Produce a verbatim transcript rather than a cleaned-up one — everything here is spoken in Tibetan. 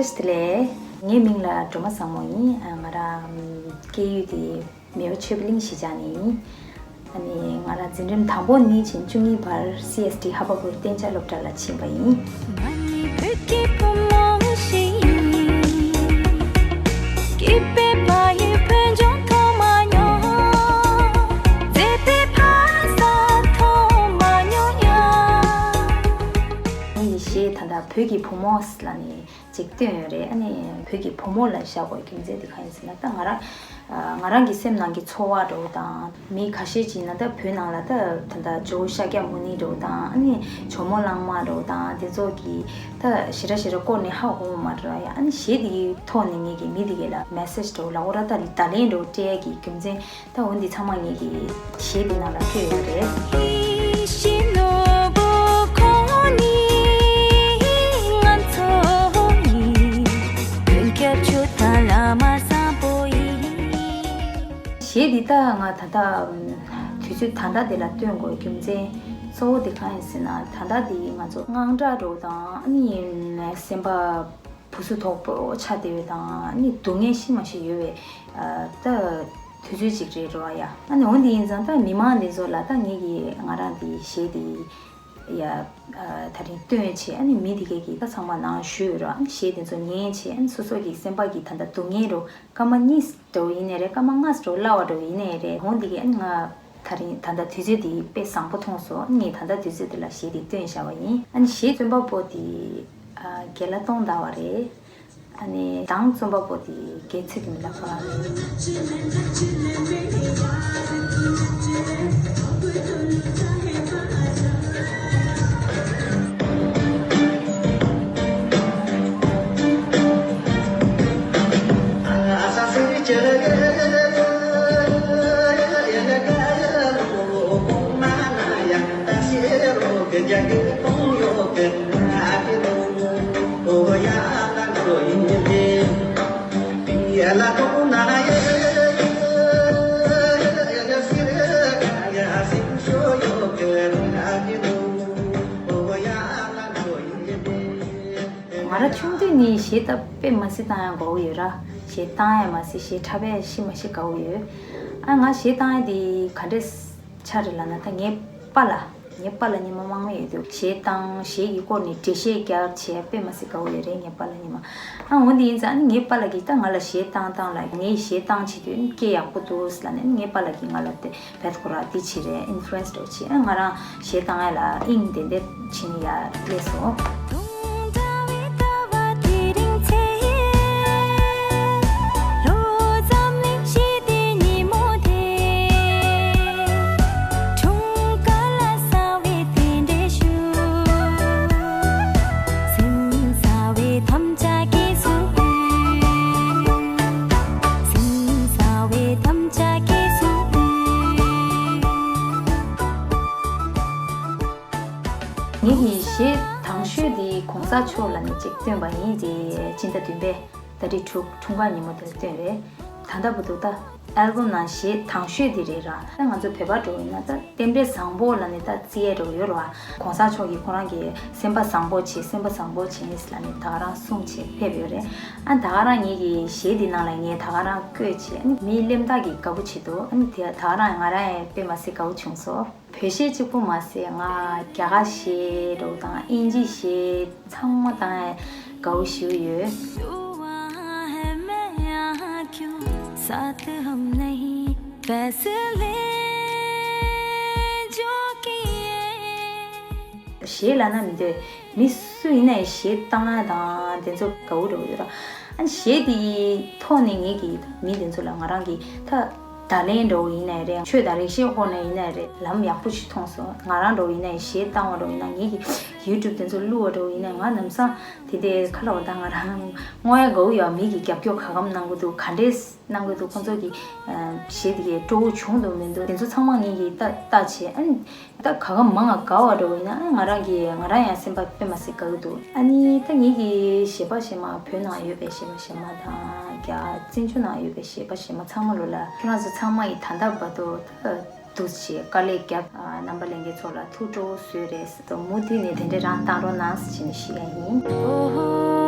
བཀྲ་ཤིས་བདེ་ལེགས། ངའི་མིང་ལ་སྒྲོལ་མ་བཟང་མོ་ཡིན། ང་རང་སྐྱེས་ཡུལ་དེ་མེས་པོ་ཆོས་འཕེལ་གླིང་གཞིས་ཆགས་ནས་ཡིན། ཨ་ནི་ང་རང་འཛིན་རིམ་དང་པོ་ནས་བྱས་བཅུ་གཉིས་བར་སི་ཨེས་ཌི་ཧ་བ་གོའི་གཏན་འཇགས་སློབ་གྲྭ་ལ་ཕྱིན་པ་ཡིན། ང་ནི་བོད་ཀྱི་བུ་མོ་ཞིག་ཡིན། སྐྱིད་པའི་ཕ་ཡུལ་བོད་ལྗོངས་མཐོང་མ་མྱོང་། མཛེས་པའི་ཕ་ས་མཐོང་མ་མྱོང་ཡང་། ངའི་གཞས་ད་ལྟ་བོད་ཀྱི་བུ་མོ་ལབ་ནས་ཅིག་བཏོན་ཡོད་རེད། ཨ་ནི་བོད་ཀྱི་བུ་མོ་ལབ་བཞག་དགོས་རྒྱུ་མཚན་དེ་གང་ཡིན་ཟེར་ན། ད་ང་རང་ང་རང་གི་སེམས་ནང་གི་ཚོར་བ་འདྲ་བོ་དང་། མི་ཁ་ཤས་ཅིག་ན་ད་བོད་ནང་ལ་ད་ད་ད་ཇོ་བོ་ཤཱཀྱ་མུ་ནི་འདྲ་བོ་དང་། ཨ་ནི་ཇོ་མོ་གླང་མ་འདྲ་བོ་དང་། དེ་ཚོ་གི་ད་ཞེ་དྲག་ཞེ་དྲག་སྐོར་ནས་ཧ་གོ་མ་རེད་ཡ། ཨ་ནི་གཞས་དེ་གི་ཐོག་ནས་ངེད་ཀྱི་མི་དེ་གས་ལ་མེ་སེ་ཇི་འདྲ་བོ་ལབ་དགོས་ར། ད་བརྡ་ལན་འདྲ་བོ་སྤྲད་ཡ་གི་རྒྱུ་མཚན། ད་འོ་འདི་ཚང་མ་ངེད་ཀྱི་གཞས་འདི་ནང་ལ་བཀོད་ཡོད་རེད། ཡིད་བཞིན་ནོར་བུ་ཁོང་ཉིད་ང་ཚོ་ཡིན། མགོན་སྐྱབས་ཆོས་དང་བླ་མ་བཟང་པོ་ཡིན། གཞས་འདི་ད་ང་ད་ལྟ་དུས་ཚོད་ད་ལྟ་འདི་ལ་བཏོན་དགོས་རྒྱུ་མཚན་གཙོ་བོ་འདི་གང་ཡིན་ཟེར་ན། ད་ལྟ་འདི་ང་ཚོ་དངངས་སྐྲག་འདྲ་བོ་དང་། ཨ་ནི་སེམས་པ་སྦུ་སུབ་དོག་པོ་ཆགས་བསྡད་པ་དང་། ཨ་ནི་སྡུག་བསྔལ་ཤི་མ་ཤི་ཡོད་པའི་ཨ་ད་དུས་ཚོད་ཅིག་རེད་རོ་ཡ། ཨ་ནི་འོ་འདི་ཡིན་ཙང་ད་མི་མང་འདི་ཚོ་ལ་ད་ངེད་ཀྱིས་ང་རང་འདི་གཞས་འདི་ཡ་ཨ་ད་རིང་བཏོན་བྱས། ཨ་ནི་མི་འདི་གས་ཀྱིས་ད་ཚང་མ་ནང་ཞུས་རོ། ཨ་ནི་གཞས་འདི་ཚོ་ཉན་བྱས། ཨ་ནི་སོ་སོ་གི་སེམས་པ་གི་ད་ལྟ་སྡུག་བསྔལ་རོ། སྐར་མ་གཉིས་འདྲ་བོ་ཡིན་ནའི་རེད། སྐར་མ་ལྔ་འདྲ་བོ་བརླག་པ་འདྲ་བོ་ཡིན་ནའི་རེད། འོ་འདི་གས་ཨ་ནི་ང་ད་རིང་ད་ལྟ་དུས་ཚོད་འདི་དཔེ་བཟང་པོ་མཐོང་སོང་། ངས་ད་ལྟ་དུས་ཚོད་འདི་ལ་གཞས་འདི་བཏོན་བཞག་པ་ཡིན། ཨ་ནི་གཞས་རྩོམ་པ་པོ་དེ་ཨ་རྒན་ལགས་སྟོང་ཟླ་བ་རེད། ཨ་ནི་གདངས་རྩོམ་པ་པོ་དེ་རྒན་ཚེ་རིང་ལགས་པ། ང་རང་ཆུང་དུས་ནས་གཞས་ད་དཔེ་མ་སྲིད་བཏང་ཡ་དགའ་བོ་ཡོད་ར། གཞས་བཏང་ཡ་མ་ཟད་གཞས་འཁྲབ་ཡ་ཤི་མ་ཤི་དགའ་བོ་ཡོད། ཨ་ང་གཞས་བཏང་ཡ་དེ་ག་འདྲས་ཆགས་རེད་ལབ་ན། ད་ངའི་པཱ་ལགས། ངའི་པཱ་ལགས་གཉིས་མ་དམག་མི་ཡོད་དུས་གཞས་བཏང་། གཞས་ཀྱི་སྐོར་ནས་འགྲེལ་བཤད་རྒྱབ་བྱས་དཔེ་མ་སྲིད་དགའ་བོ་ཡོད་རེད་ངའི་པཱ་ལགས་གཉིས་མ། ཨ་འོ་འདི་ཡིན་ཙང་ཨ་ནི་ངའི་པཱ་ལགས་ཀྱིས་ད་ང་ལ་གཞས་བཏང་བཏང་ལབ། ངས་གཞས་བཏང་བྱེད་དུས་ཨ་ནི་སྐད་ཡག་པོ་འདུག་ལབ་ནས། ཨ་ནི་ངའི་པཱ་ལགས་ཀྱིས་ང་ལ་དེ་བེད་ཁོ་ར་འདི་བྱེད་རེད། ཨིན་ཕུ་ལུ་ཨེན་སི་འདྲ་བོ་བྱེད། ཨ་ང་རང་གཞས་བཏང་ཡ་ལ་དབྱིངས་དེ་འདྲ་བྱེད་ནས་ཡར་སླེབས་སོང་། ངེད་ཀྱི་གཞས་དང་ཤོས་དེ་གོང་ས་མཆོག་ལབ་ནས་ཅིག་བཏོན་པ་ཡིན། དེ་སྤྱི་ཟླ་བདུན་པའི་ཟླ་སྒྲིལ་དྲུག་འཁྲུངས་སྐར་ཉིན་མོ་དེར་བཏོན་རེད། ད་ལྟ་བར་དུ་ད་ཨལ་བམ་ནང་གཞས་དང་ཤོས་དེ་རེད་ར། ད་ང་ཚོ་བོད་པ་འདྲ་བོ་ཡིན་ན་ད་རྟེན་འབྲེལ་བཟང་པོ་ལབ་ནས་ད་རྩི་ཡས་འདྲ་བོ་ཡོད་རེད་བ། གོང་ས་མཆོག་གིས་ཁོ་རང་གི་སེམས་པ་བཟང་པོ་བྱེད། སེམས་པ་བཟང་པོ་བྱེད་ལབ་ནས་ད་ག་རང་གསུངས་བྱས་ཕེབས་ཡོད་རེད། ཨ་ད་ག་རང་ངེད་ཀྱི་གཞས་འདི་ནང་ལ་ངས་ད་ག་རང་བཀོད་བྱས། ཨ་ནི་མི་སླེབས་སྟངས་ཀྱི་དགའ་པོ་བྱེད་འདུག་ཨ་ནི་དེ་ད་ག་རང་ང་རང་ཡང་དཔེ་མ་སྲིད་དགའ་པོ་བྱུང་སོང་། བོད་གཞས་གཅིག་པུ་མ་ཟད་ང་རྒྱ་གར་གཞས་འདྲ་བོ་དང་དབྱིན་ཇི་གཞས་ཚང་མ་བཏང་ཡ་དགའ་པོ་ཞེ་པོ་ཡོད། གཞས་ལབ་ན་མི་འདོད། མི་སུ་ཡིན་ནའི་གཞས་བཏང་ཡ་དང་དེ་ཚོ་དགའ་པོ་འདྲ་བོ་ཡོད་ར། ཨ་ནི་གཞས་དེའི་ཐོག་ནས་ངེད་ཀྱིས་མི་དེ་ཚོ་ལ་ང་རང་གི་ད་བརྡ་ལན་འདྲ་བོ་ཡིན་ནའི་རེད། ཆོས་དང་རིག་གཞས་སྐོར་ནས་ཡིན་ནའི་རེད། ལམ་ཡག་པོ་ཞིག་མཐོང་སོང་། ང་རང་འདྲ་བོ་ཡིན་ནའི་གཞས་བཏང་བ་འདྲ་བོ་ཡིན་ན། ངེད་ཀྱི་ཡུ་ཊུབ་དེ་ཚོ་བླུགས་པ་འདྲ་བོ་ཡིན་ན། ང་ལམ་སང་དེ་འདྲའི་ཁ་ལོ་ད་ང་རང་དངོས་ཡ་དགའ་པོ་ཡོད། མི་གིས་རྒྱབ་སྐྱོར་ག་གམ་གནང་གི་འདུག་ག་འདྲས་གནང་གི་འདུག་ཁོང་ཚོ་གི་གཞས་དེ་གས་སྤྲོ་བོ་བྱུང་འདུག་མི་འདུག་དེ་ཚོ་ཚང་མ་ངེད་ཀྱིས་ལྟ་ལྟ་བྱས། ཨ་ནི་ད་ག་གམ་མང་ང་དགའ་བ་འདྲ་བོ་ཡིན་ན། ཨ་ང་རང་གིས་ང་རང་ཡང་སེམས་པ་དཔེ་མ་སྲིད་དགའ་གི་འདུག་ཨ་ནི་ད་ངེད་ཀྱི་གཞས་པ་གཞས་མ། བོད་ནང་ཡོད་པའི་གཞས་པ་གཞས་མ་དང་རྒྱ་བཙན་བྱོལ་ནང་ཡོད་པའི་གཞས་པ་གཞས་མ་ཚང་མ་ལོ་ལ་ཁྱོད་རང་ཚོ་ཚང་མ་ཡིས་ད་ལྟ་བར་དུ་ད་འདུག་སེ་དཀའ་ལས་བརྒྱབ། རྣམ་པ་ལྷན་རྒྱས་ཚོ་ལ་ཐུགས་སྤྲོ་བོ་བཟོས་རེད། ད་མུ་མཐུད་ནས་དེ་འདྲའི་རང་བཏང་རོགས་གནང་ཟེར་བྱས་ནས་ཞུ་ཡ་ཡིན།